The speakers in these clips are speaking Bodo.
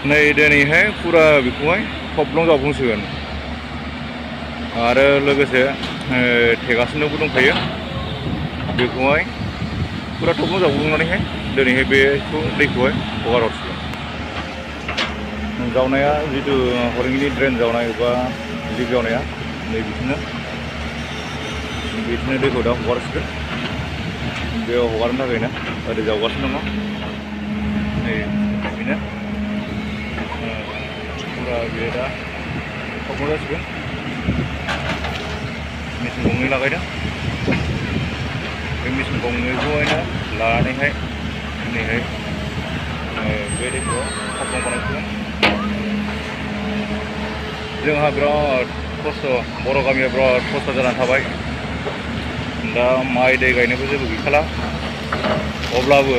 नै दिनैहाय फुरा बेखौहाय थब्लं जावफुंसिगोन आरो लोगोसे थेगासिनोबो दंखायो बेखौहाय फुरा थब्लं जावफुंनानैहाय दिनैहाय बेखौ दैखौहाय हगार हरसिगोन। जावनाया जितु हरिंगिनि ड्रेन जावनाय बा लिक जावनाया नै बिदिनो दैखौ दा हगारसिगोन। बेयाव हगारनो थाखायनो ओरै जावगासिनो दङ। नै बेनो फुरा बे दा थब्लं जासिगोन। मेचिन गंनै लागायदों। बे मेचिन गंनैखौहायनो लानानैहाय दिनैहाय बे दैखौ थब्लं बानायसिगोन। जोंहा बिराद खस्थ', बर' गामिया बिराद खस्थ' जानानै थाबाय। दा माइ दै गायनोबो जेबो गैखाला। अब्लाबो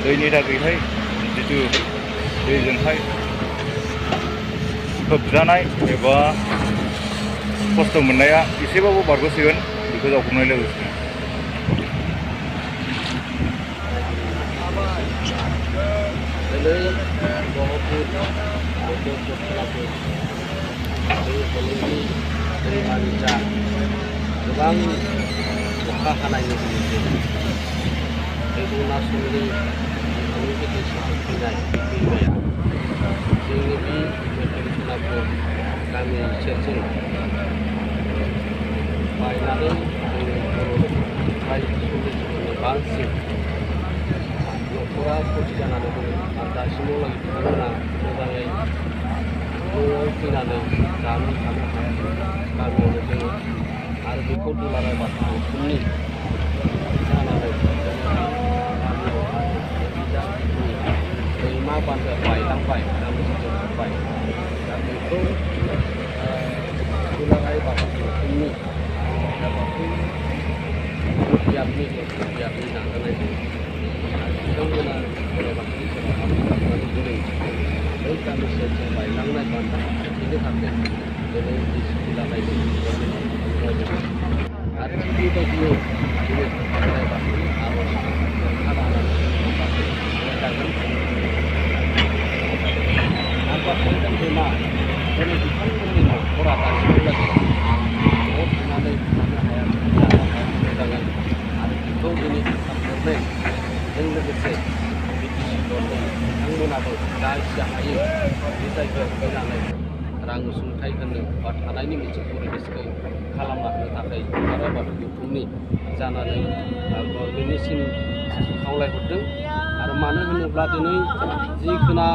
दैनि थाखायहाय जितु दैजोंहाय खोबजानाय एबा खस्थ' मोननाया एसेबाबो बारग'सिगोन बेखौ जावफुंनाय लोगोसे। गोबां अखा हानायनि गेजेरजों अरुणाचलनि फैनाय दैमाया जोंनि बे सोनाबपुर गामि सेरजों बायनानै जोंनि बर' 40 बांसिन न'खरा खथि जानानै दङ। आरो दासिमावलागै बिथांमोना मोजाङै न'आव फैनानै जानो थानो हायाखै, गामियावनो दङ। आरो बेखौ दुलाराय बाथौनि जानानै दैमा बान्दो बायलांबाय, रामजोंबाय। दा बेखौ दुलाराय बाथौनि बाथौ बियाबनि नाजानायजों बिथांमोना बर' बाथौनि सेराव खालामनानै दिनै बै गामि सेरजों बायलांनाय बान्दा बेनि थाखाय दिनै डिसिप्लिन लानायनि आरो थिग बेबायदियै दिनै बोराइ बाथौनि आर'ज खालामनानै नांगाबनायजों दैमा दिनै बिथांमोननि न'खरा दासिमहालागै न'आव थानानै थानो हायाखै, जानो हायाखै मोजाङै। आरो बेखौ दिनै खालामनायजों लोगोसे बिटिसि गभर्नमेन्ट बिथांमोनाबो जा एसे हायो बे जायगायाव फैनानै रां अनसुंथाइ होनो बा थानायनि मोनसे परिबेसखौ खालामना होनो थाखाय दुलाराय बाथौ गौथुमनि जानानै गभर्नमेन्टनिसिम खावलायहरदों। आरो मानो होनोब्ला दिनै जिखिना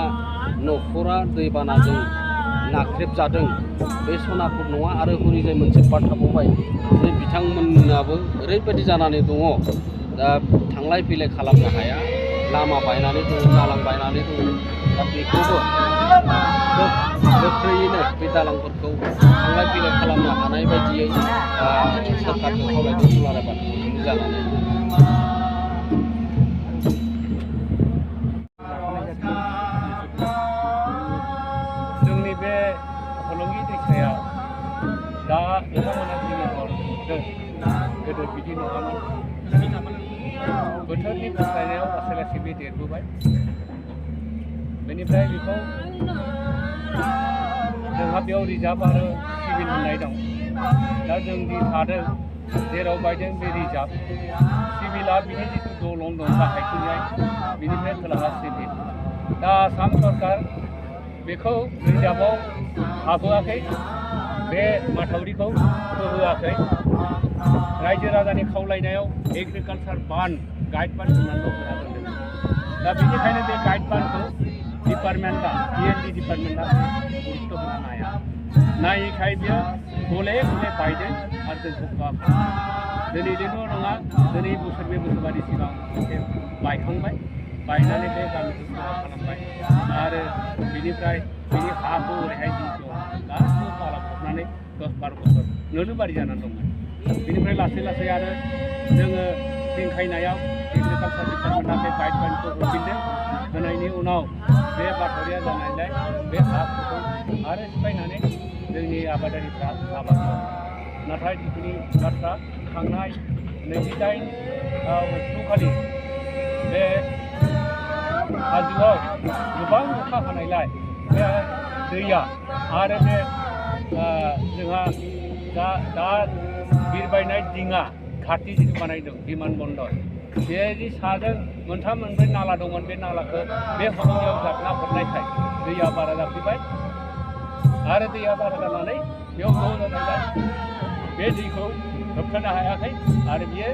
न'खरा दैबानाजों नाख्रेबजादों बे सनापुर नङा। आरो हरैजाय मोनसे बाथ्रा बुंबाय जे बिथांमोनाबो ओरैबायदि जानानै दङ, दा थांलाय फैलाय खालामनो हाया, लामा बायनानै दङ, दालां बायनानै दङ। दा बेखौबो गोख्रैयैनो बे दालांफोरखौ थांलाय फैलाय खालामनो हानाय बायदियै सोरखारखौ खावलायदों दुलाराय बाथौ गौथुमनि जानानै। जोंनि बे हलंगि दैसाया दा नोंथांमोना जोंनि हरदों, गोदो बिदि नङामोन। बोथोरनि गुस्लायनायाव लासै लासै बे देरबोबाय। बेनिफ्राय बेखौ जोंहा बेयाव रिजार्भ आरो सिभिल होननाय दं। दा जों जि थादों जेराव बायदों बे रिजार्भ, सिभिला बिनि जिथु दलं दं गाहायथिंजाय, बिनिफ्राय खोलाहा सिभिल। दा आसाम सरकार बेखौ रिजार्भआव हाबहोआखै, बे माथावरिखौ होहोआखै। रायजो राजानि खावलायनायाव एग्रिकालसार बान्ड, गाइड बान्ड होनानै होना दोनदों। दा बेनिखायनो बे गाइड बान्डखौ डिपार्टमेन्टआ, PND डिपार्टमेन्टआ गुरुत्त' होनो नाया। नायैखाय बियो गले गले बायदों आरो जोंखौ खहा खालामदों। दिनैल' नङा, दिनै बोसोरब्रै बोसोरबानि सिगां एसे बायखांबाय, बायनानै बे गामिखौ खहा खालामबाय। आरो बिनिफ्राय बिनि हाखौ ओरैहाय जि दं गासिबो बाला फबनानै 10-12 बोसोर नोलोबारि जानानै दंमोन। बिनिफ्राय लासै लासै आरो जोङो सिंखायनायाव एग्रिकालसार डिपार्टमेन्टआ बे गाइड बान्डखौ होफिनदों। होनायनि उनाव बे बाथौरिया जानायलाय बे हाफोरखौ आरो सिफायनानै जोंनि आबादारिफ्रा आबाद मावो। नाथाय जिखिनि बाथ्रा थांनाय 28 अक्ट'खालि बे हाजोआव गोबां अखा हानायलाय बे दैया आरो बे जोंहा दा बिरबायनाय दिङा घाटि जिथु बानायदों बिमान बन्दर बे जि साजों मोनथाम मोनब्रै नाला दंमोन बे नालाखौ बे हरंनियाव जाबना हरनायखाय दैया बारा जाफैबाय आरो दैया बारा जानानै बेयाव ज' जानायलाय बे दैखौ होबथानो हायाखै आरो बियो